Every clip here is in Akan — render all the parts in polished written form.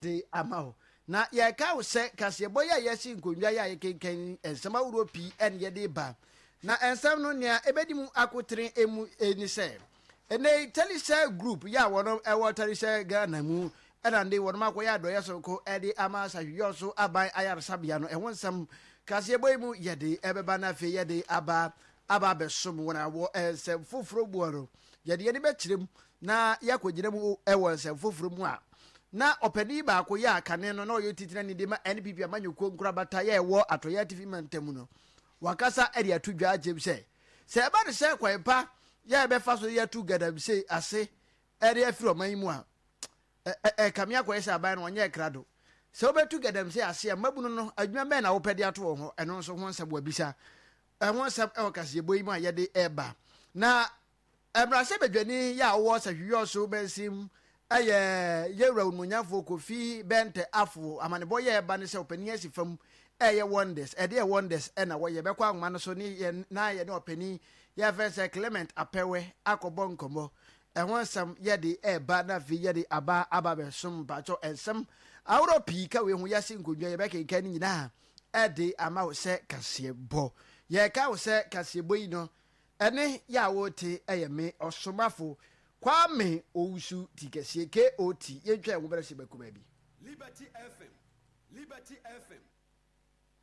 De ama wo. Na yɛreka wo sɛ kaseɛbɔ yi a yɛasi nkonnwa yi a yɛkenkan yi, nsɛm ahoroɔ pii ɛne yɛde ba. Na nsɛm no nea ɛbɛdi mu akotene mu ne sɛ, ɛnɛ yi Telecel Group yi a wɔn ɛwɔ Telecel Ghana mu ɛna nde wɔn akɔyɛ adɔeɛ sononko ɛde ama Sahwiyɔ so aban ayaresabea no, ɛho nsɛm kaseɛbɔ yi mu yɛde ɛbɛba na afei yɛde aba aba abɛsom wɔn a wɔ nsɛm foforɔ mu no yɛde yɛn ani bɛkyerɛ mu na yɛakɔgyina mu wɔ nsɛm foforɔ mu a na ɔpanin baako yɛ a kane no na ɔyɛ titenani de ma NPP amanyɔkuo nkorabata yɛ ɛwɔ Atɔeɛ Atifi mantam mu no wakasa de ato dwa akyɛm sɛ sɛ ɛba no sɛ kwan pa yɛ a ɛbɛfa so yɛatu galamsey ase de afiri ɔman yi mu a ɛkame akɔyɛ sɛ aban no ɔnyɛ krado sɛ wobɛtu galamsey ase a mmabunu no adwuma bɛn na wopɛ de ato wɔn hɔ ɛno nso ho nsɛm wabisa ɛho nsɛm ɛwɔ kaseɛbɔ yi mu a yɛde ɛba na Mmarahyɛbadwani yi a ɔwɔ Sahwi-Wiawso mansin mu yɛ Yɛwura Onimonyamfoɔ Kofi Bɛntɛ Afo. Amanebɔ yɛ ɛba ne sɛ ɔpanin asi fam ɛyɛ wonders. Ɛdeɛ wonders na wɔyɛ. Bɛkɔ ahoma no so ne yɛn na yɛne ɔpanin yɛfrɛ sɛ Clement Apɛwɛ akɔbɔ nkɔmmɔ. Ɛho nsɛm yɛde ɛba na afei yɛde aba aba bɛsom mpakyɛw nsɛm ahorow pii ka wei ho yɛase nkonnwa yɛbɛkenkan ne nyinaa ɛde ama wo sɛ kaseɛbɔ. Yɛka wo sɛ kaseɛbɔ yi no Ɛne yɛ a wote yɛ me ɔsomafo Kwame Owusu Tikɛseɛ, KOT. Yɛntwa yɛn ho bɛrɛ sɛ bɛkɔ baabi. Liberty FM, Liberty FM.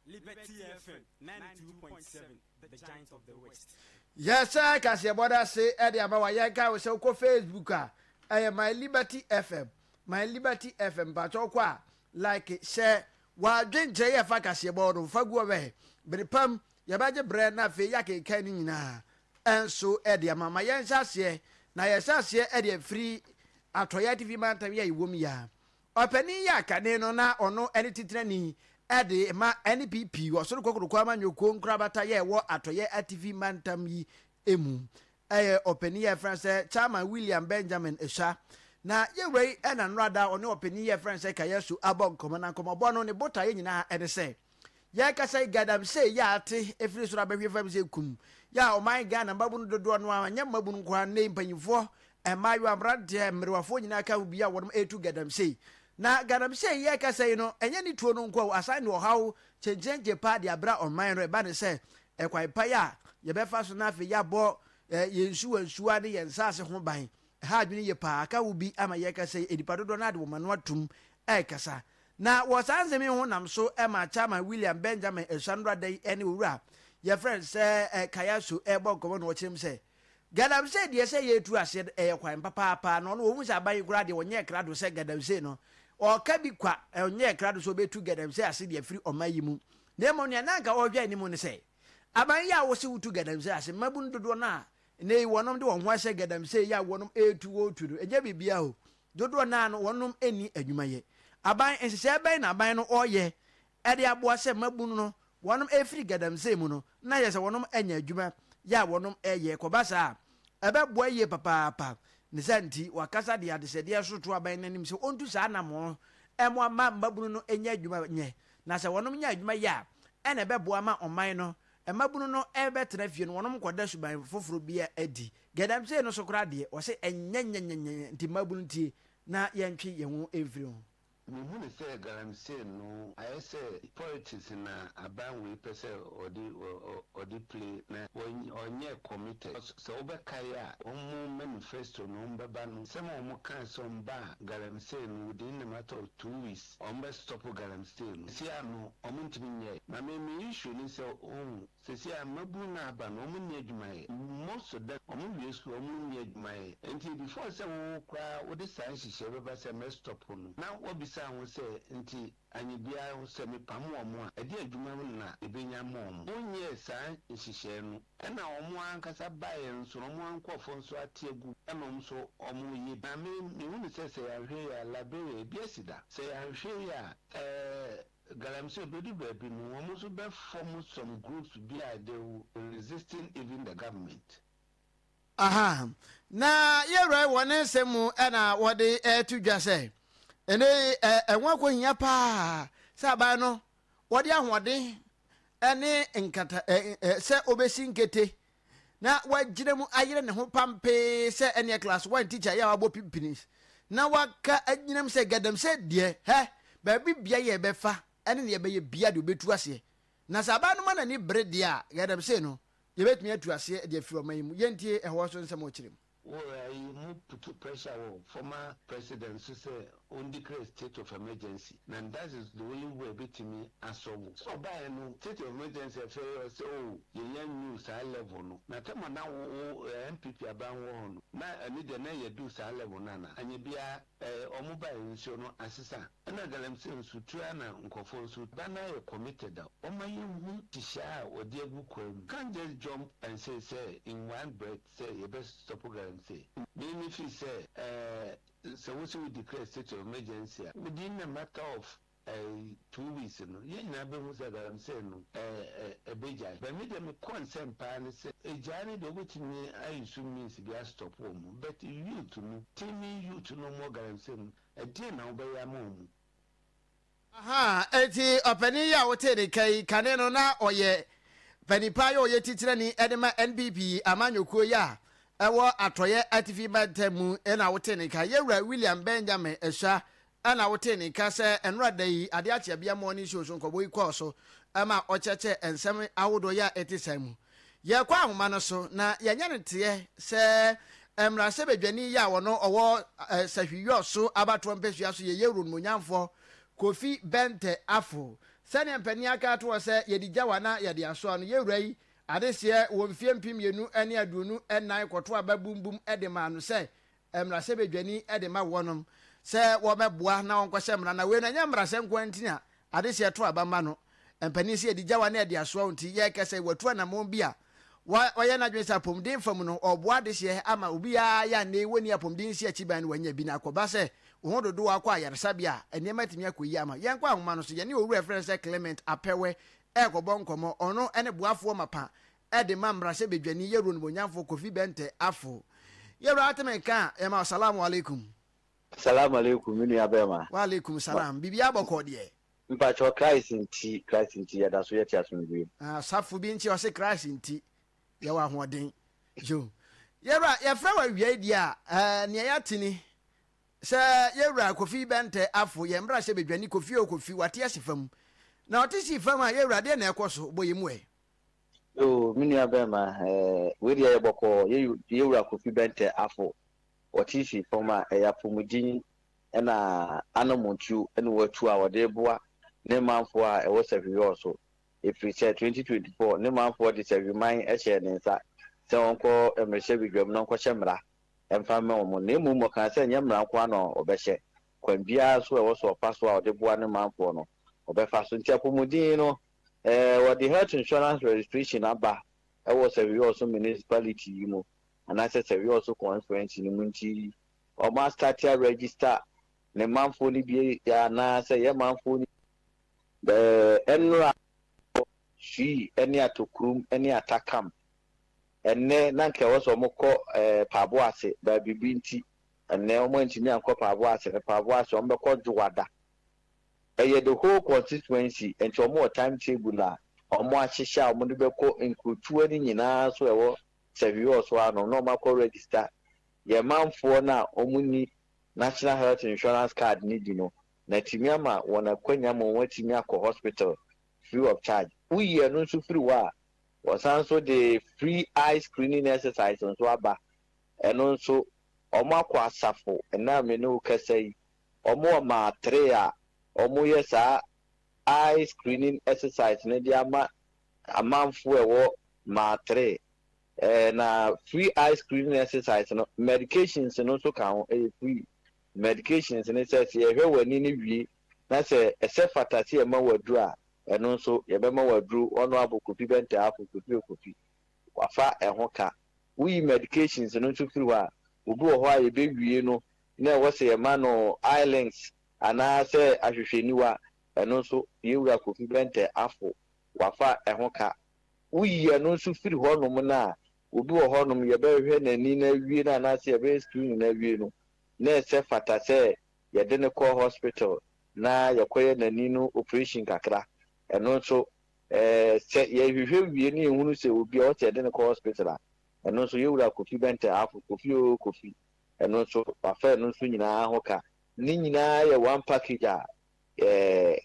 Liberty FM 92.7, the giant of the West. Yɛsɛ kaseɛbɔ no ase de ama wa yɛnka wo sɛ wokɔ Facebook a ɛyɛ My Liberty FM, My Liberty FM mpakyɛ wokɔ a like hyɛ w'adwenkyerɛ yɛ fa kaseɛbɔ no fa gu ɔbɛ bere pam Yɛbɛgye berɛ na afei yɛakenkan ne nyinaa nso de ama. Ma yɛnhyɛ aseɛ, na yɛhyɛ aseɛ de afiri Atɔeɛ Atifi Mantam yi a yɛwɔ mu yi ara. Ɔpanin yi a kane no na ɔno ne titenani de ma NPP wɔ Soro Kokoroko Amanyɔkuo nkorabata yɛ ɛwɔ Atɔeɛ Atifi Mantam yi mu yɛ ɔpanin yi a yɛfrɛ no sɛ Chairman William Benjamin Esua. Na yɛwura yi na nnora ɔne ɔpanin yi a yɛfrɛ no sɛ Kayasu abɔ nkɔmmɔ, na nkɔmmɔbɔ no ne botaeɛ nyinaa ne sɛ Yɛrekasa yi, galamsey yɛ a ate firi soro abɛhwe fam sɛ kum yɛ a ɔman Ghana mmabunu dodoɔ no ara, ɛnyɛ mmabunu nko ara, nnɛ yi mpanyinfoɔ, mmaayewa, mmeranteɛ, mmerewafoɔ nyinaa ka ho bi a wɔnom retu galamsey. Na galamsey yɛrekasa yi no, ɛnyɛ ne tuo no nko o, asan de ɔhaw kyenkyenkye paa de abra ɔman no, ɛba ne sɛ ɛkwan pa yi a yɛbɛfa so na afei yɛabɔ yɛn nsuwa nsuwa ne yɛn nsaase ho ban Ɛha adwene yie paa. Aka wo bi ama yɛrekasa yi, nnipa dodoɔ no ara de wɔn ano atom rekasa. Na wɔ saa nsɛm yi ho nam so ma Chairman William Benjamin Asuanora da yi ne owura a yɛfrɛ no sɛ Kayaso rebɔ nkɔmmɔ na ɔkyerɛ mu sɛ Galamsey deɛ sɛ yɛretu aseɛ no ɛyɛ kwan papaapa na ɔno ɔhu sɛ aban yi koraa deɛ ɔnyɛɛ krado sɛ Galamsey no ɔka bi kwa ɔnyɛɛ krado sɛ ɔbɛtu Galamsey ase deɛ afiri ɔman yi mu na mmom nea na anka ɔrehwɛ anim ne sɛ aban yi a wose wotu Galamsey ase mmabunu dodoɔ no a Nnɛ yi wɔnom de wɔn ho ahyɛ gadamsey yi a wɔnom retu wɔretu no, ɛnyɛ biribiara o, dodoɔ no ara no wɔnom nni adwuma yɛ. Aban, nhyehyɛɛ bɛn na aban no ɔreyɛ de aboa sɛ mmabunu no wɔnom refiri gadamsey mu no na yɛ sɛ wɔnom anya adwuma yɛ a wɔnom reyɛ, kɔba saa a ɛbɛboa yie papaapa. Ne saa nti wakasa de adesɛdeɛ so to aban no anim sɛ ɔntu saa anammɔn mmoa mma mmabunu no nya adwuma nyɛ, na sɛ wɔnom nya adwuma yɛ a ɛna ɛbɛboa ma ɔman no Mmabunu no rebɛtena fie no, wɔnom nkɔda suban foforɔ biara adi. Galamsey no so koraa deɛ, wɔse ɛnyɛ nyɛnyɛnyɛnyɛ nti mmabunu ntie na yɛntwe yɛn ho mfiri ho. Me hu no sɛ galamsey no ayɛ sɛ politics na aban wei pɛ sɛ ɔde ɔde play na ɔnyɛ committed cos sɛ wo bɛ kae a wɔn manifesto no wɔn bɛba no nsɛm a wɔn kae sɛ wɔn ba a galamsey no within a matter of 2 weeks wɔn bɛ stop galamsey no seesei a no Ɔmo ntumi nyɛe. Na me me issue ne sɛ wohu, seesei a mmabunu no aba no ɔmo nni adwuma yɛ. Most of them ɔmo wie sukuu ɔmo nni adwuma yɛ. Nti before sɛ wo koraa wode saa nhyehyɛe bɛba sɛ mɛ stop no, na woabisa ho sɛ nti anyɛ biara sɛ me pam wɔn a, ɛdeɛn adwuma na mebɛnya ama wɔn? Wonyɛɛ saa nhyehyɛe no. Ɛna wɔn ankasa baeɛ nso no, wɔn nkorɔfoɔ nso ate agu ɛna wɔn nso wɔn yɛ bi. Na me mehu no sɛ sɛ yɛanhwɛ yie a Liberia ebi asi da. Sɛ yɛanhwɛ yie a ɛɛ Galamsey bɛdu baabi no wɔn nso bɛ form some groups bi a they will be resisting even the government. Aha, na yɛwura yi wɔ ne nsɛm mu na wɔde reto dwa sɛ, ɛnɛ yi ɛho akɔhia paa sɛ aban no wɔde ahoɔden ne nkata sɛ obesi nkete na wagyina mu ayere ne ho pampee sɛ ɛneɛ class one teacher yɛ a wabɔ pimpini. na waka agyinam sɛ galamsey deɛ hɛ baabi bia yɛ bɛfa ɛne ne yɛbɛyɛ bia deɛ obetu aseɛ. Na sɛ aban no ma n'ani bere deɛ a, galamsey no yɛbɛtumi atu aseɛ de afiri ɔman yi mu. Yɛntie ɛhɔ so nsɛm a ɔkyerɛ mu. Wɔ ayi mo put pressure wɔ former president so sɛ ɔn declare state of emergency, na that is the only way ebetumi asɔbo. Sɛ ɔbaeɛ no, state of emergency afei ɔsɛ o yɛnya new saa level no, na tɛmɔ na wo NPP aban wɔ hɔ no, na ɛno deɛ na yɛdu saa level no ana anyɛ biara. Ɔmo baeɛ nsuo no asesa, ɛna galamsey nso tua na nkɔfoɔ nso ba na yɛ committed a ɔma yɛhu hyehyɛ a wɔde agu kwan mu. Can't just jump and say sɛ in one breath sɛ yɛbɛ stop galamsey. Me feel sɛ sɛ wo sɛ wo declare state of emergency a, within a matter of 2 weeks no, yɛn nyinaa bɛhu sɛ galamsey no ɛbɛgyae. But me deɛ, me concern paa ne sɛ egyae no deɛ, wobɛtumi ayi so means bi astop wɔ mu, but youth no, teeming youth no mmɔ galamsey no, ɛdeɛn na wobɛyɛ ama wɔn? Aha, eti ɔpanin yi a wote ne ka yi, kane no na ɔyɛ panipa yɛ ɔyɛ titirani ɛde ma NPP amanyɔkuo yi a ɛwɔ Atɔyɛ Atifi Mantam mu, ɛna wote ne ka yɛwura William Benjamin Asua, ɛna wote ne ka sɛ ɛnora da yi adeɛ akyea bia morning show so nkɔbɔ yi kɔɔ so ɛma ɔkyerɛkyerɛ nsɛm ahodoɔ yi a ɛte saa mu. Yɛkɔ ahoma no so na yɛnyɛ no teɛ sɛ mmarahyɛbadwani yi a wɔno ɔwɔ Sahwiyɔ so abatoɔ mpɛsua so yɛ yɛwuro nomonyamfoɔ Kofi Bɛntɛ Afo. Sɛdeɛ mpanin aka atoɔ sɛ yɛde gya wa na yɛde asoa no, yɛwura yi adehyeɛ wɔ mfeɛ 2024 kɔto aba bumbum de maa no sɛ mmarahyɛbadwani de ma wɔnom sɛ wɔmɛboa na wɔnkɔhyɛ mmara. Na wei no ɛnyɛ mmarahyɛ nko nti a adehyeɛ to aba ma no. Mpanin sɛ yɛde gya wa na yɛde asoa wo nti, yɛkɛ sɛ watu anammɔn bi a wɔyɛ n'adwene sɛ apɔmuden fam no ɔboa adehyeɛ ama obiara yɛ anei wɔnni apɔmuden si akyi ban no wanya bi, na akɔba sɛ wo ho dodoɔ akɔ ayaresabea a nneɛma atumi akɔ yie ama. Yɛnkɔ ahoma no so, yɛne owura ɛfrɛ no sɛ Clement Apɛwɛ ɛrekɔbɔ nkɔmmɔ. Ɔno ne boafoɔ mapa ɛde ma mmarahyɛbadwani yɛwuro nomonyamfoɔ Kofi Bɛntɛ Afo. Yɛwura ateme nka a, yɛma salamu alaikum. Salamu alaikum, me nua bɛrima. Wa alaikum salam. Biribiara bɔkɔ deɛ? Mpakyɛw, Christ nti, Christ nti, yɛda so yɛte asomdwoe. Asafo bi nti ɔse Christ nti yɛwɔ ahoɔden. Yo. Yɛwura, yɛfrɛ wɔ awia yi deɛ a, nea yɛate ni sɛ yɛwura Kofi Bɛntɛ Afo, yɛn mmarahyɛ badwani Kofi o Kofi, wate ase fam. Na ɔte sii fam a, yɛwura, deɛ na ɛkɔ so, bɔ yɛ mu ɛ. Yo, me nua bɛrima, wei deɛ yɛ bɔkɔɔ. Yɛwura Kofi Bɛntɛ Afo, wɔte sii fam a, ɛyɛ apɔmuden ɛna anamontuo ɛna watu a wɔde boa ne manfoɔ a ɛwɔ Sahwiyɔɔ so, ɛfiri sɛ 2024 ne manfoɔ de Sahwiman hyɛɛ ne nsa sɛ ɔnkɔ mmarahyɛ badwam na ɔnkɔhyɛ mmara ɛmfa mma wɔn. Na mmom ɔkaa sɛ nyɛ mmara nko ara na ɔbɛhyɛ, kwan biara so a ɛwɔ so ɔfa so a ɔde boa ne manfoɔ no, ɔbɛfa so. Nti apɔmuden no, wɔde health insurance registration aba ɛwɔ Sahwiyɔɔ so municipality yi mu anaasɛ Sahwiyɔɔ so constituency no mu, nti wɔn astart a register ne manfoɔ no bi anaasɛ yɛ manfoɔ no ɛnora sui ne Atokurum ne Atakam. Ɛnnɛ na nka ɛwɔ sɛ wɔkɔ Paabo ase, baabi bi nti ɛnnɛ wɔn antumi ankɔ Paabo ase no. Paabo ase wɔn bɛkɔ Dwoada. Ɛyɛ the whole constituency, nti wɔn wɔ time table a wɔn ahyehyɛ a wɔn de bɛkɔ nkurotoɔ no nyinaa so ɛwɔ Sahwiyɔɔ so ano na wɔn akɔ register yɛn manfoɔ no a wɔn ni National Health Insurance card ne bi no, na tumi ama wɔn akwanya ma wɔn atumi akɔ hospital free of charge. Woyi ɛno nso firi hɔ a, wɔsan nso de free eye screening exercise nso aba. Ɛno nso wɔn akɔ asafo ɛna me ne wo kasa yi, wɔn wɔ maatere a wɔn yɛ saa eye screening exercise no de ama amanfoɔ ɛwɔ maatere. Na free eye screening exercise no, medications no nso ka ho. Ɛyɛ free medications ne sɛ yɛhwɛ w'ani no wie na sɛ ɛsɛ fata sɛ yɛma w'aduro a, ɛno nso yɛbɛma w'aduro. Ɔno abo Kofi Bɛntɛ Afo, Kofi Okofi, wafa ɛho ka. Woyi medications no nso firi hɔ a, obi wɔ hɔ a yɛbɛwie no na ɛwɔ sɛ yɛma no eye lens anaasɛ ahwehwɛniwa, ɛno nso yɛwura Kofi Bɛntɛ Afo wafa ɛho ka. Woyi ɛno nso firi hɔnom no a, obi wɔ hɔnom yɛbɛhwehwɛ n'ani no awie no anaasɛ yɛbɛyɛ screening no awie no na ɛsɛ fata sɛ yɛde no kɔ hospital na yɛkɔyɛ n'ani no operation kakra, ɛno nso sɛ yɛhwehwɛ wie ne yɛhunu sɛ obi a ɔsɛ yɛde no kɔ hospital a, ɛno nso yɛwura Kofi Bɛntɛ Afo, Kofi o Kofi. Ɛno nso wafa ɛno nso nyinaa ho ka. Ne nyinaa yɛ one package a ɛɛ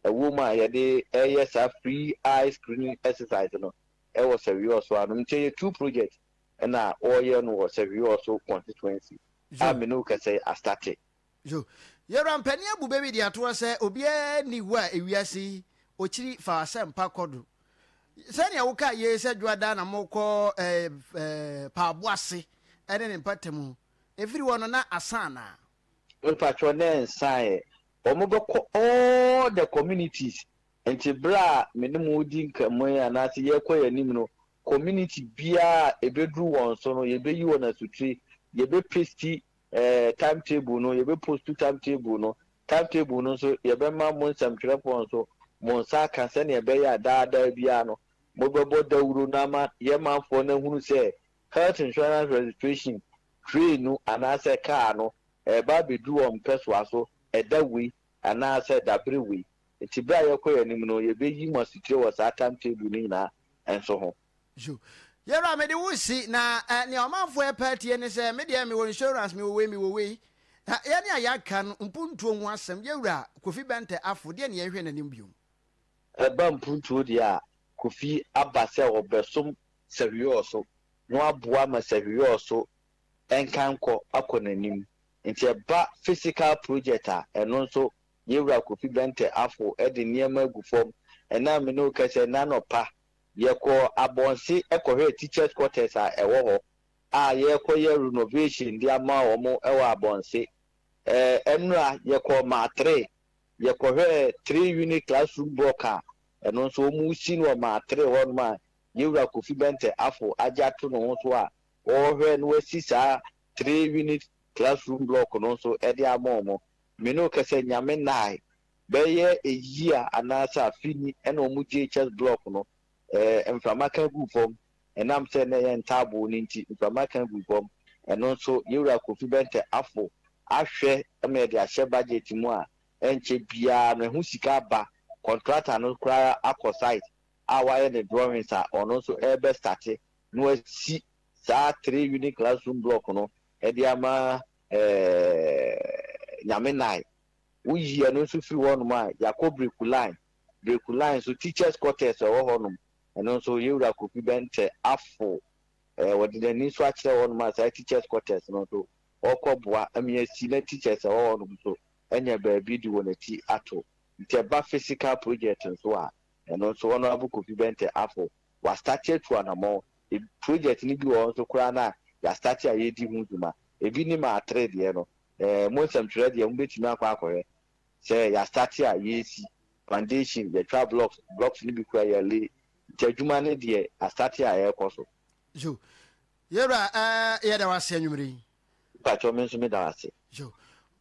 ɛwɔ mu a yɛde ɛyɛ saa free eye screening exercise no ɛwɔ Sɛhwiɔso ano. Nti ɛyɛ two project ɛna ɔreyɛ no wɔ Sɛhwiɔso constituency a me ne wo kasa yi astate. Yo. Yɛwura mpanin abu bɛ bi de atoɔ sɛ obiara nni hɔ a ewiase yi ɔkyiri fa asɛmpa kɔ do. Sɛnea wokaa yei sɛ Dwoada na mokɔ eh, eh, Paaboase ne ne mpatamu. Ɛfiri hɔ no na asa anaa? Mepakyɛw na ɛnsaeɛ. Wɔbɛkɔ all the communities. Nti berɛ a me ne mo redi nkɔmmɔ yi anaasɛ yɛrekɔ yɛn anim no, community biara a ɛbɛduru wɔn so no, yɛbɛyi wɔn asotire, yɛbɛpesti eh, time table no, yɛbɛ post time table no, time table no nso yɛbɛma mo nsɛmtwerɛfoɔ nso mo nsa aka sɛdeɛ ɛbɛyɛ a daa daa biara no mobɛbɔ dawuro no ama yɛn manfoɔ no ahunu sɛ health insurance registration train no anaasɛ car no ɛreba abɛduru wɔn mpɛsoa so ɛda wei anaasɛ dabere wei. Nti berɛ a yɛrekɔ yɛn anim no yɛbɛyi mo asotire wɔ saa time table no nyinaa nso ho. Yo. Yɛwura mede wo si na eh, nea ɔmanfoɔ ɛpɛ atie ne sɛ me deɛ mewɔ insurance mewɔ wei mewɔ wei. Na yɛne a yɛaka no mpuntuo ho asɛm yɛwura Kofi Bɛntɛ Afo deɛ ne yɛnhwɛ n'anim biom. Ɛba mpuntuo deɛ a, Kofi aba sɛ ɔbɛsom Sahwiɔɔso na waboa ma Sahwiɔɔso nkankɔ akɔ n'anim. Nti ɛba physical project a, ɛno nso yɛwura Kofi Bɛntɛ Afo de nneɛma agu fam. Ɛnna a me ne wo kasa yi, nnɛ anɔpa Yɛkɔɔ Abɔnse kɔhwɛɛ teachers quarters a ɛwɔ hɔ a yɛrekɔyɛ renovation de ama wɔn wɔ Abɔnse. Ɛɛ, nnora yɛkɔɔ Maatere, yɛkɔhwɛɛ three unit classroom block a ɛno nso wɔresi no wɔ Maatere hɔnom a Yɛwura Kofi Bɛntɛ Afo agye ato ne ho so a ɔrehwɛ na wasi saa three unit classroom block no nso de ama wɔn. Me ne wo kasa yi, Nyame nnae, Bɛyɛ a year anaasɛ afe ni na wɔn JHS block no mframa ka guu fam. Ɛnam sɛ na ɛyɛ ntaaboo no nti, mframa ka guu fam. Ɛno nso, Yɛwura Kofi Bɛntɛ afo ahwɛ ma yɛde ahyɛ budget mu a ɛnkyɛ biara no ɛho sika aba. Contractor no koraa akɔ site a wayɛ ne drawings a ɔno nso ɛrebɛ starte na wasi saa three unit classroom block no de ama Nyame Nai. Woyi ɛno nso firi hɔnom a, yɛakɔ Breku Line. Breku Line nso, teachers quarters a ɛwɔ hɔnom, ɛno nso Yɛwura Kofi Bɛntɛ afo, ɛɛ wɔde n'ani nso akyerɛ hɔnom a saa teachers quarters no nso, ɔrekɔboa ama yɛasi na teachers a ɛwɔ hɔnom nso anya baabi de wɔn ati ato. Nti ɛba physical project nso a, ɛno nso Honourable Kofi Bɛntɛ afo, wastate atu anamɔn. Project no bi wɔ hɔ nso koraa no a, yɛastate a yɛredi ho dwuma. Ebi ne Maatere deɛ no. Eh, mo nsɛmtwerɛ deɛ mobɛtumi akɔ akɔhwɛ sɛ yɛastate a yɛresi foundation, yɛtwa blocks, blocks no bi koraa yɛale, nti adwuma no deɛ astate a ɛrekɔ so. Yo, yɛwura eh, yɛda wo ase anwummere yi. Mpakyɛw me nso meda wo ase. Yo,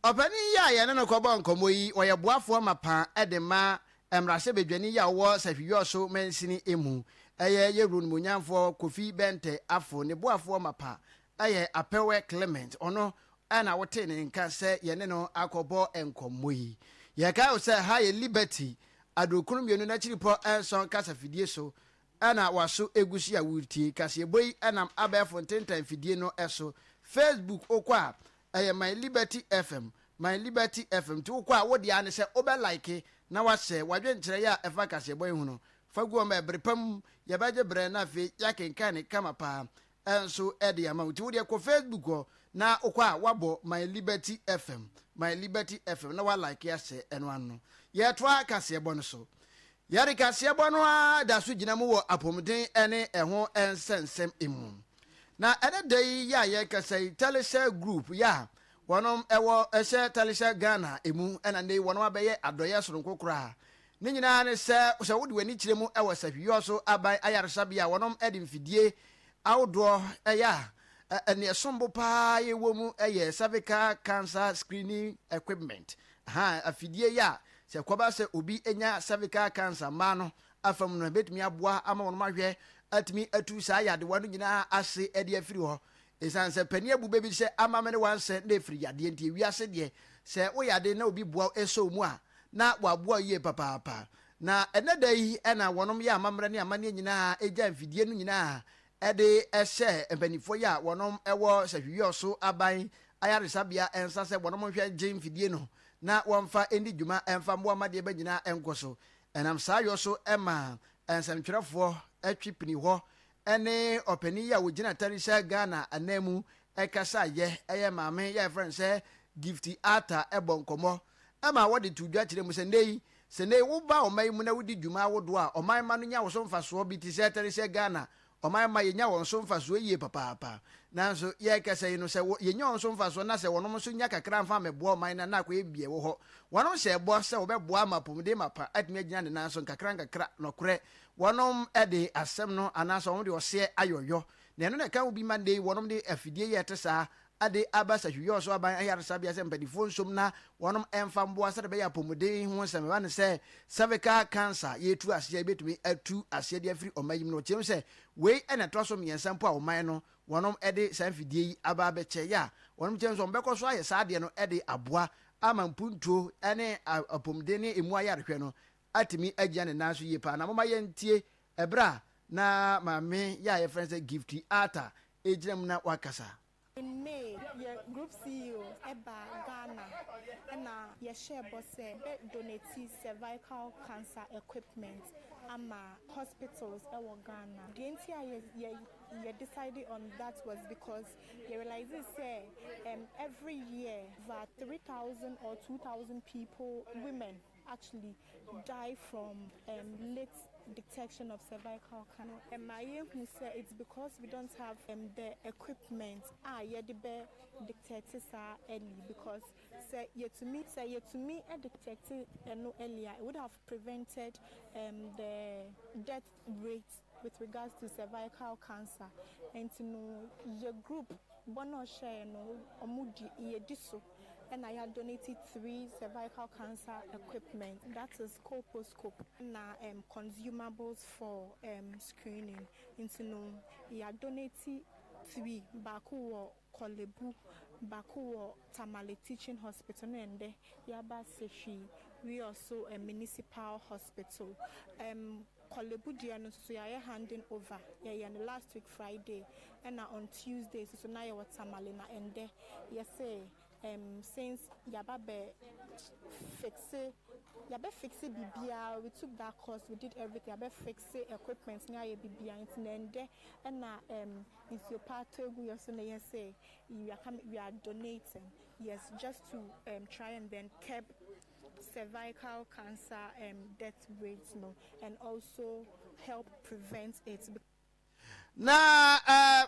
ɔpanin yi a yɛne no kɔbɔ nkɔmmɔ yi, ɔyɛ boafoɔ mapa de ma mmarahyɛbadwani yi a ɔwɔ Sahwi-Yɔso mansini mu, ɛyɛ yɛwura onimuonyamfoɔ Kofi Bɛntɛ Afo, ne boafoɔ mapa yɛ Apɛwɛ Clement, ɔno na wotee ne nka sɛ yɛne no akɔbɔ nkɔmmɔ yi. Yɛkae wo sɛ ha yɛ Liberty aduokron mmienu n'akyiripɔ nson kasafidie so na w'aso gu so a woretie. Kaseɛbɔ yi nam abɛɛfo ntentan fidie no so. Facebook wokɔ a, ɛyɛ My Liberty FM, My Liberty FM. Nti wokɔ a, wo deɛ ara ne sɛ wobɛ like na wahyɛ w'adwenkyerɛeɛ a ɛfa kaseɛbɔ yi ho no. Fa gu hɔ ma ɛbere pa mu yɛbɛgye berɛ na afei yɛakenkan no kama paa. nso de ama wo. Nti wo deɛ kɔ Facebook hɔ na wokɔ a woabɔ My Liberty FM, My Liberty FM na woalike ahyɛ ɛno ano. Yɛtoa kaseɛbɔ no so. Yɛde kaseɛbɔ no ara da so gyina mu wɔ apɔmuden ne ɛho nsɛnsɛm mu. Na ɛnɛ da yi yɛ a yɛrekasa yi, Telecel Group yɛ a wɔnom ɛwɔ ɛhyɛ Telecel Ghana emu ɛna nnɛ yi wɔnom abɛyɛ adɔyɛ soronko koraa. Ne nyinaa ne sɛ, sɛ wode w'ani kyerɛ mu wɔ sahwiyɔ so aban ayaresabea a wɔnom de mfidie ahodoɔ yɛ a, ɛnea ɛsom bo paa yɛ wɔ mu yɛ cervical cancer screening equipment. Aha, afidie yi a sɛ ɛkɔba sɛ obi nya cervical cancer mmaa no afa mu no, ɛbɛtumi aboa ama wɔnom ahwɛ atumi atu saa yadewa no nyinaa ase de afiri hɔ. Esiane sɛ panin abu bɛ bi sɛ ama me ne wansɛ na ɛfiri yadeɛ nti, ewiase deɛ, sɛ woyɛ ade na obi boa wo sɔ wo mu a, na waboa wo yie papaapa. Na ɛnnɛ da yi na wɔnom yɛ amammerɛ ne amanneɛ nyinaa gya mfidie no nyinaa de hyɛɛ mpanimfoɔ yi a wɔnom wɔ Sahwiyɔso aban ayaresabea nsa sɛ wɔnom nhwɛ ngye mfidie no na wɔmfa ndi dwuma mfa mmoa ma deɛ bɛ nyinaa nkɔ so. Ɛnam saa yɔ so ma nsɛmtwerɛfoɔ twe pini hɔ ne ɔpanin yi a ɔgyina Tarisa Ghana ananmu kasaeɛ, ɛyɛ maame yi a yɛfrɛ no sɛ Gifty Arthur bɔ nkɔmmɔ ma wɔde too dwa kyerɛ mu sɛ nnɛ yi, sɛ nnɛ yi woba ɔman yi mu na wodi dwuma ahodoɔ a ɔman mma no nya wo so mfasoɔ bi te sɛ Tarisa Ghana ɔman mma yɛnya wɔn so mfasoɔ yie papaapa. Nanso yɛrekasa yi no sɛ yɛnya wɔn so mfasoɔ na sɛ wɔnom nso nya kakra mfa mmɛboa ɔman no a na akɔyɛ biribi a ɛwɔ hɔ. Wɔnom hyɛɛ bɔ sɛ wɔbɛboa ama apɔmuden mapa atumi agyina ne nan so nkakra nkakra. Nɔkorɛ, wɔnom de asɛm no anaasɛ wɔnom de ɔseɛ ayɔyɔ. Na ɛno na ɛka ho bi ma nnɛ yi wɔnom de afidie yi a ɛte saa de aba Sahwi-Yɔɔso Aban Ayaresabea sɛ mpanifoɔ nsom na wɔnom mfa mmoa sɛdeɛ ɛbɛyɛ apɔmuden ho nsɛm ɛba ne sɛ cervical cancer yɛretu aseɛ yɛbɛtumi atu aseɛ de afiri ɔman yi mu. Na ɔkyerɛ mu sɛ wei na ɛtoa so mmiɛnsa mpo a ɔman no wɔnom de saa mfidie yi aba abɛkyɛ yɛ a wɔnom kyerɛ mu sɛ wɔbɛkɔ so ayɛ saa adeɛ no de aboa ama mpuntuo ne apɔmuden ne emu ayarehwɛ no atumi agyina ne nan so yie paa. Na momma yɛntie ɛberɛ a na maame yɛ a yɛfrɛ no sɛ Gifty Arthur ɛgyina mu na wakasa. In May, yɛ Group CEO baa Ghana na yɛhyɛɛ bɔ sɛ yɛbɛ donate cervical cancer equipment ama hospitals wɔ Ghana. Deɛ nti a yɛ yɛ decide on that was because yɛ realisee sɛ every year over 3,000 or 2,000 people, women, actually die from um, late detection of cervical cancer. Ɛma yɛhu sɛ it's because we don't have um, the equipment a yɛde bɛ detect saa early, because sɛ yɛtumi detect ɛno early a, it would have prevented the death rate with regards to cervical cancer. Nti no yɛ group bɔ na ɔhyɛɛ no ɔmo di yɛdi so ɛna yɛ donate three cervical cancer equipment, that is colposcope na consumables for screening. Nti no yɛ donate three, baako wɔ Korle Bu, baako wɔ Tamale Teaching Hospital na ɛndɛ yɛaba Sefwi Wiawso Municipal Hospital. Korle Bu deɛ no nso so yɛayɛ handing over, yɛyɛ no last week Friday, ɛna on Tuesday nso so na yɛwɔ Tamale, na ɛndɛ yɛsɛ since yɛaba bɛ fixe, yɛabɛ fixe biribiara, we took that course, we did everything, yɛabɛ fixe equipment ne ayɛ biribiara, nti na ɛndɛ ɛna nsuo pa atɔ egu yɛ so na yɛsɛ we are coming, we are donating, yes, just to try and then curb cervical cancer death rate no and also help prevent it. Na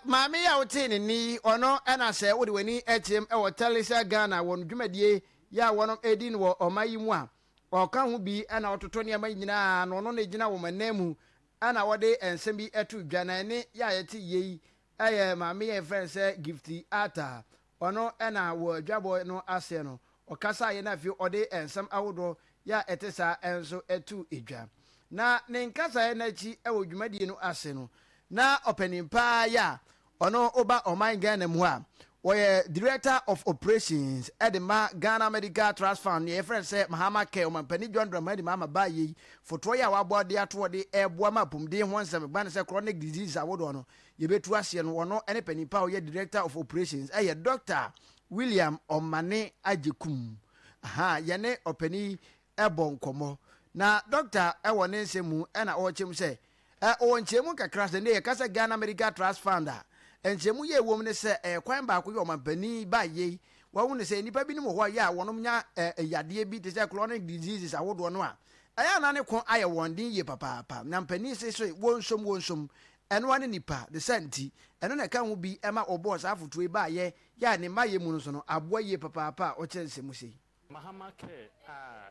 maame yi a wotee ne nne yi, ɔno ɛna sɛ wode w'ani akyerɛm ɛwɔ Telisa Ghana wɔn dwumadie yɛ a wɔn ɛdi no wɔ ɔma yi mu a, ɔka ho bi ɛna ɔtoto nneɛma nyinaa na ɔno na gyina wɔn anan mu ɛna wɔde nsɛm bi ɛto dwa. Na ɛne yɛ a yɛte yie yi ɛyɛ maame yɛ yɛfrɛ no sɛ Gifty Arthur. Ɔno ɛna wɔ adwabɔ no aseɛ no ɔkasa yɛ no, afei ɔde nsɛm ahodoɔ yɛ a ɛte saa ɛnso ɛto edwa. Na ne nkasaeɛ n'akyi ɛwɔ dwumadie no ase no, na ɔpanin paa yɛ a ɔno ɔba ɔman Ghana mu a wɔyɛ Director of Operations ɛde ma Ghana Medical Trust Fund, nea yɛfrɛ no sɛ Mahama Care, ɔmampanin John Dramani Mahama baa yei fotoɔ yi a wabɔ de ato ɔde ɛboa ma apɔmuden ho nsɛm ba ne sɛ chronic disease ahodoɔ no yɛbɛtu aseɛ no, ɔno ne panin pa a ɔyɛ Director of Operations, ɛyɛ Dr William Ɔmane Agyekum. Aha yɛne ɔpanin ɛbɔ nkɔmmɔ na doctor ɛwɔ ne nsɛm mu ɛna ɔrekyɛm sɛ ɔwɔ nkyɛnmu kakra sɛ ne yɛka sɛ Ghana Medical Trust Fund a, nkyɛnmu yɛ ɛwɔ mu ne sɛ ɛyɛ kwan baako yɛ ɔmampanin ba yei wɔn ne sɛ nnipa binom wɔ hɔ a yɛ a wɔnom nya yadeɛ bi te sɛ chronic diseases ahodoɔ no a ɛyɛ ana ne ko ayɛ wɔn den yie papaapa, na mpanin se so wɔnsom wɔnsom ɛnoa ne nipa de sɛ nti ɛno na ɛka ho bi ɛma ɔbɔɔ saa afotuo yi baayɛ yɛ a ne mma yɛ mu no so no aboa yie papaapa a ɔkyerɛ nsɛm sei. Mahama Care a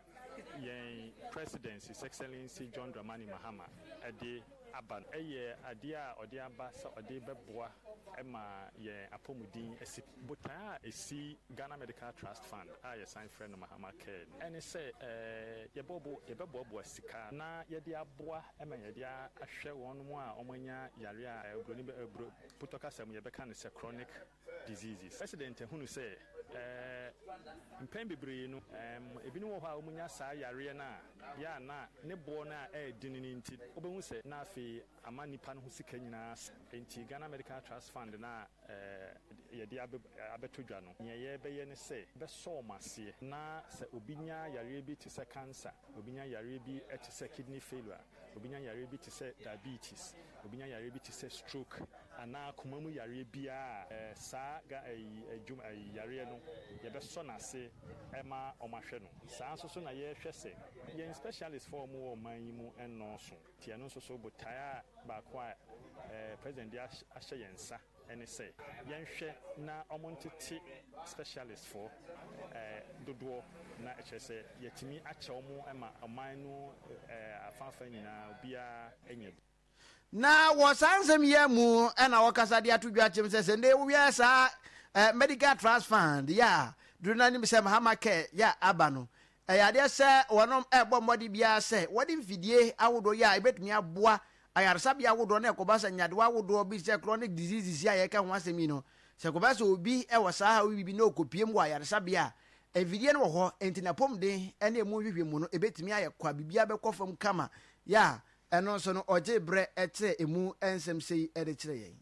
yɛn President, His Excellency John Dramani Mahama de aba no yɛ adeɛ a ɔde aba sɛ ɔde bɛboa ma yɛn apɔmuden asi. Botaeɛ a ɛsi Ghana Medical Trust Fund a yɛsan frɛ no Mahama Care no ne sɛ yɛbɛboaboa sika na yɛde aboa ma yɛde ahwɛ wɔn a wɔanya yareɛ a buroni bɛ putɔ kasa mu yɛbɛka no sɛ chronic diseases. President ahunu sɛ Mpɛn bebree no, ebinom wɔ hɔ a wɔnya saa yareɛ no a, yɛ a na ne boɔ no a ɛyɛ den no nti, wobɛhu sɛ na afei ama nnipa no ho sika nyinaa asa. Enti Ghana Medical Trust Fund no a yɛde abɛto dwa no, nea yɛrebɛyɛ ne sɛ yɛbɛsɔ wɔn aseɛ na sɛ obi nya yareɛ bi te sɛ cancer, obi nya yareɛ bi te sɛ kidney failure, obi nya yareɛ bi te sɛ diabetes, obi nya yareɛ bi te sɛ stroke anaa akoma mu yareɛ biara a, saa dwuma yareɛ no yɛbɛsɔ no ase ma wɔahwɛ no. Saa nso so na yɛrehwɛ sɛ yɛn specialist foɔ a wɔwɔ ɔman yi mu nnɔɔso. Nti ɛno nso so botaeɛ a baako a President de ahyɛ yɛn nsa ne sɛ yɛnhwɛ na wɔntete specialist foɔ dodoɔ na kyerɛ sɛ yɛatumi akyɛ wɔn ma ɔman no afaafa nyinaa obiara anya bi. Na wɔ saa nsɛm yi ara mu na wɔkasa de ato dwa kyem sɛ sɛ ndɛ wohwɛ saa Medical Trust Fund yɛ a duru no anim sɛ Mahama Care yɛ a aba no, ɛyɛ adeɛ sɛ wɔnom ɛrebɔ mmɔden biara sɛ wɔde mfidie ahodoɔ yɛ a ɛbɛtumi aboa ayaresabea ahodoɔ na ɛkɔba sɛ nyadewa ahodoɔ bi sɛ chronic diseases yi a yɛreka ho asɛm yi no, sɛ ɛkɔba sɛ obi wɔ saa haw yi bi na ɔkɔpiem wɔ ayaresabea a, mfidie no wɔ hɔ nti n'apɔmuden ne ɛmu nhwehwɛmu no ɛbɛtumi ayɛ kwa, biribiara bɛkɔ fam kama yɛ a ɛno nso no ɔgyee berɛ kyerɛɛ ɛmu nsɛm sei de kyerɛɛ yɛn.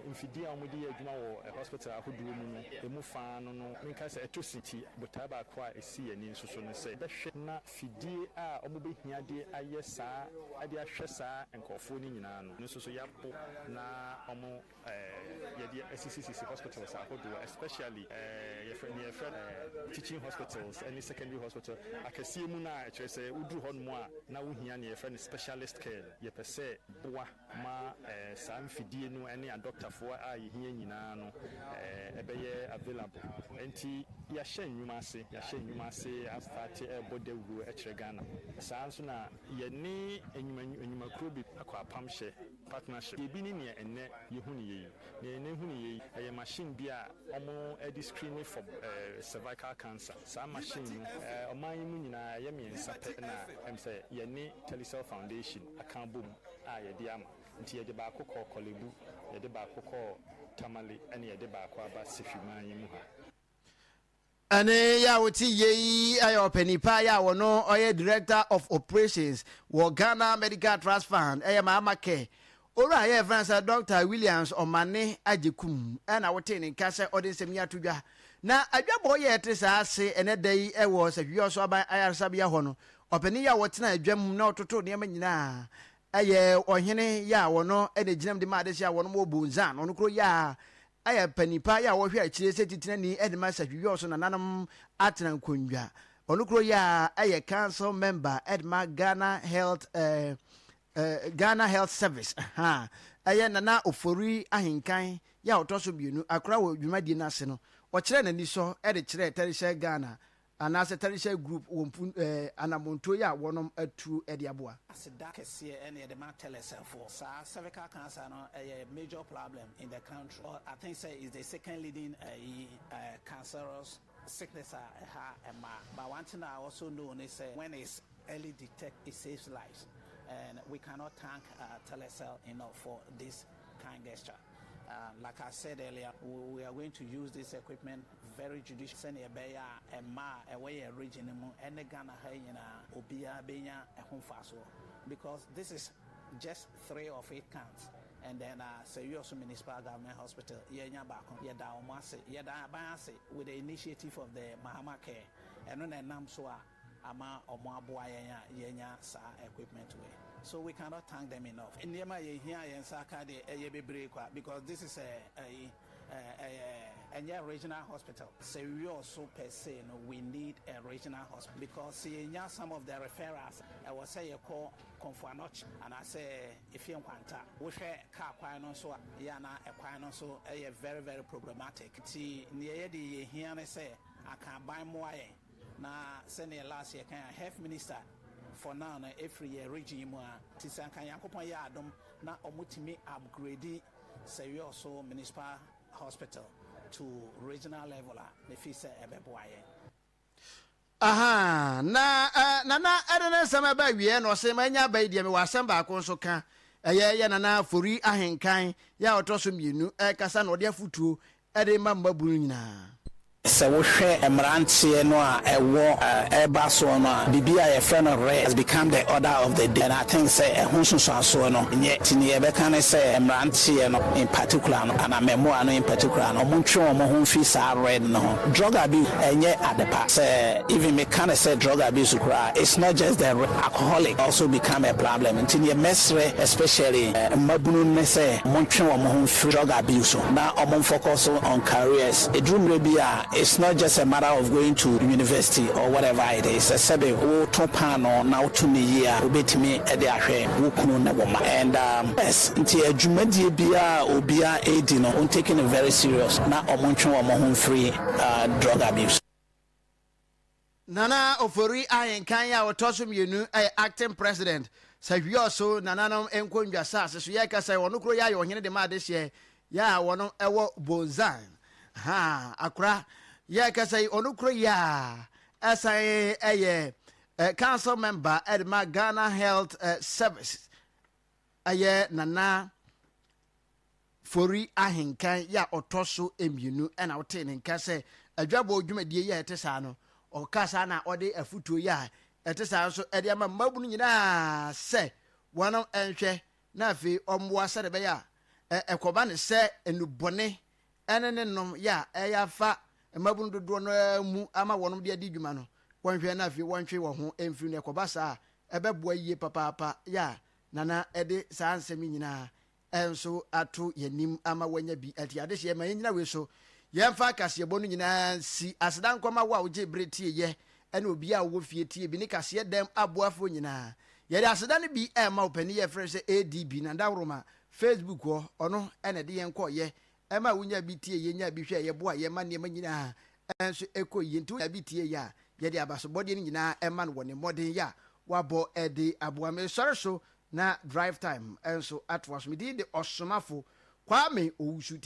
Mfidie a wɔde yɛ adwuma wɔ hospital ahodoɔ mu no, ɛmu fa no no, menka sɛ ɛtɔ sin nti, botaeɛ baako a ɛsi yɛn ani nso so ne sɛ, yɛbɛhwɛ na fidie a wɔbɛhia de ayɛ saa, de ahwɛ saa nkorɔfoɔ no nyinaa no, ɛno nso so yɛabo na wɔn, yɛde asisisisi hospitals ahodoɔ, especially yɛfrɛ, deɛ yɛfrɛ no teaching hospitals ne secondary hospital akɛseɛ mu no a, ɛkyerɛ sɛ woduru hɔnom a na wohia deɛ yɛfrɛ no specialist care no, yɛpɛ sɛ boa ma saa mfidie no ne adɔktafoɔ a yɛhia nyinaa no bɛyɛ available. Nti yɛahyɛ nnwuma ase, yɛahyɛ nnwuma ase astate rebɔ dawuro kyerɛ Ghana. Saa ara nso na yɛne nnwuma nnwumakuo bi akɔ apamhyɛ, partnership. Ebi ne nea ɛnnɛ yɛhu no yɛ yi. Nea ɛnnɛ yɛhu no yɛ yi, ɛyɛ machine bi a wɔde screen for cervical cancer. Saa machine no, ɔman yi mu nyinaa ɛyɛ mmiɛnsa pɛ na ɛm sɛ yɛne Telecel Foundation aka abom a yɛde ama. Nti yɛde baako kɔɔ Korle Bu, yɛde baako kɔɔ Tamale ɛna yɛde baako aba Sehwi-man yi mu ha. Ɛne yɛ a wote yie yi yɛ ɔpanin pa yɛ a wɔno ɔyɛ Director of Operations wɔ Ghana Medical Trust Fund ɛyɛ Mahama Care. Owura a yɛfrɛ no sɛ Dɔkta Williams Ɔmane Agyekum ɛna wotee ne nka sɛ ɔde nsɛm yi ato dwa. Na adwabɔ yɛ ɛte saa ase ɛnɛ da yi ɛwɔ Sahwi-Ɔso Aban Ayaresabea hɔ no, ɔpanin yi a ɔtena adwa mu na ɔtoto nneɛma nyinaa ɛyɛ ɔhene yɛ a ɔno na ɛgyinam de ma adehye a wɔnom wɔ Bonzan, ɔno koro yɛ a ɛyɛ panin pa yɛ a wɔhwɛ akyire sɛ titenani de ma Sahwi-Ɔso nananom atena nkonnwa, ɔno koro yɛ a ɛyɛ council member de ma Ghana Health eh, Ghana Health Service, ha ɛyɛ Nana Ofori Ahenkan yɛ a ɔtɔ so mmienu akora wɔ dwumadie no ase no, ɔkyerɛɛ n'anisɔ de kyerɛɛ Telecel Ghana anaasɛ Telecel Group wɔ mpu eh, anammɔntuo yi a wɔnom atu de aboa. Aseda kɛseɛ ɛna yɛde ma Telecel foɔ. Saa cervical cancer no ɛyɛ major problem in the country or I think sɛ is the second leading ɛyi cancerous sickness a ɛha mmaa but one thing I also know ne sɛ when it's early detect it saves lives and we cannot thank Telecel enough for this kind gesture. Like I said earlier, we are going to use this equipment very judiciously sɛnea ɛbɛyɛ a mmaa a ɛwɔ yɛn region no mu ne Ghana ha yi nyinaa obiara bɛnya ɛho mfasoɔ because this is just three of it counts and then Sewioso Municipal Government Hospital yɛanya baako. Yɛda wɔn ase, yɛda aban ase with the initiative of the Mahama Care ɛno na ɛnam so a ama ɔmo aboa yɛn a yɛanya saa equipment wei so we cannot thank them enough. Nneɛma a yɛhia a yɛn nsa aka deɛ ɛyɛ bebree kwa because this is a ɛyi ɛyɛ ɛnyɛ regional hospital. Sɛ wiɔso per se no we need a regional hospital because sɛ yɛnya some of the referrals ɛwɔ sɛ yɛkɔ Komfo Anokye anaasɛ Efie Nkwanta. Wohwɛ car kwan no nso a yɛ a na ɛkwan no nso ɛyɛ very very problematic nti neɛ yɛde yɛhia ne sɛ anka aban mmoa yɛn Na sɛdeɛ last yɛ kan a health minister for now no ɛfiri yɛ region yi mu a nti sɛ anka Nyankopɔn yɛ adom na ɔmo tumi upgrade Sɛwiɔso municipal hospital to regional level a me feel sɛ ɛbɛboa yɛn. Ahaa, na eh, Nana ɛde ne nsɛm ɛba awieɛ na ɔse manya aba yi deɛ mewɔ asɛm baako nso ka. Ɛyɛ yɛ Nana Fori Ahenkan yɛ a ɔtɔ so mmienu ɛkasa na ɔde afotuo ɛde ma mmabunu nyinaa. Sɛ wohwɛ mmeranteɛ no a ɛwɔ ɛreba soɔ no a, biribi a yɛfrɛ no red has become the order of the day and I think sɛ ɛho nsunsuansoɔ no nyɛ. Nti deɛ yɛbɛka ne sɛ mmeranteɛ no in particular no anaa mmaamua no in particular no wɔntwe wɔn ho mfiri saa red no ho. Drug abuse ɛnyɛ adepa. Sɛ even meka no sɛ drug abuse koraa a, it's not just the red, alcoholic also become a problem. Nti deɛ mɛsrɛ especially mmabunu no ne sɛ wɔntwe wɔn ho mfiri drug abuse ho na wɔnfocus on careers. Ɛduru mmerɛ bi a, it's not just a matter of going to university or whatever it is, sɛ sɛbe woto paanoo na woto no yie a, wobɛtumi de ahwɛ wo kunu ne wo mma. And yes, nti adwumadie biara a obiara redi no, wɔn take no very serious na wɔntwe wɔn ho mfiri drug abuse. Nana Ofori Ahenkan a ɔtɔ so mmienu yɛ Acting President, Sahwiɔso Nananom Nkondwa Saase so. Yɛrekasa yi, ɔno koro yi ayɛ ɔhene de ma adehyeɛ yɛ a wɔn wɔ Bonzan ha Akora. Yɛrekasa yi, ɔno koro yi a ɛsan yɛ Council Member de ma Ghana Health Service ɛyɛ Nana Fori Ahenkan yi a ɔtɔ so mmienu na wotee ne nka sɛ adwabɔ dwumadie yi a ɛte saa no, ɔka saa na ɔde afotuo yi a ɛte saa nso de ama mmabunu nyinaa sɛ wɔn nhwɛ na afei ɔmmoa sɛdeɛ ɛbɛyɛ a ɛkɔba ne sɛ nnubɔne ne ne nom yɛ a ɛyɛ afa mmabunu dodoɔ no ara mu ama wɔn de adi dwuma no, wɔnhwɛ na afei wɔntwe wɔn ho mfiri no. Ɛkɔba saa a, ɛbɛboa yie papaapa yɛ a Nana de saa nsɛm yi nyinaa nso ato yɛn anim ama wɔanya bi ati. Adehyeɛ, ma yɛnnyina wei so. Yɛmfa kaseɛbɔ no nyinaa nsi. Aseda nkɔma wo a wogyee bere tieeɛ ne obiara a ɔwɔ fie tie bi ne kaseɛ dɛm aboafoɔ nyinaa. Yɛde aseda no bi rema wo panin yi a yɛfrɛ no sɛ ADB, Nanda Woroma, Facebook hɔ. Ɔno na ɛde yɛn kɔeɛ ɛma wonyaa bi tieeɛ, nyaa bi hwɛeɛ, boa yɛn ma nneɛma nyinaa nso kɔ yie. Nti wonya bi tieeɛ a, yɛde abasobɔdeɛ no nyinaa ma no wɔ ne mmɔden yɛ a wabɔ de aboa. Mesɔre so na drive time nso atoa so. Me din de Ɔsomafo Kwame Owusu.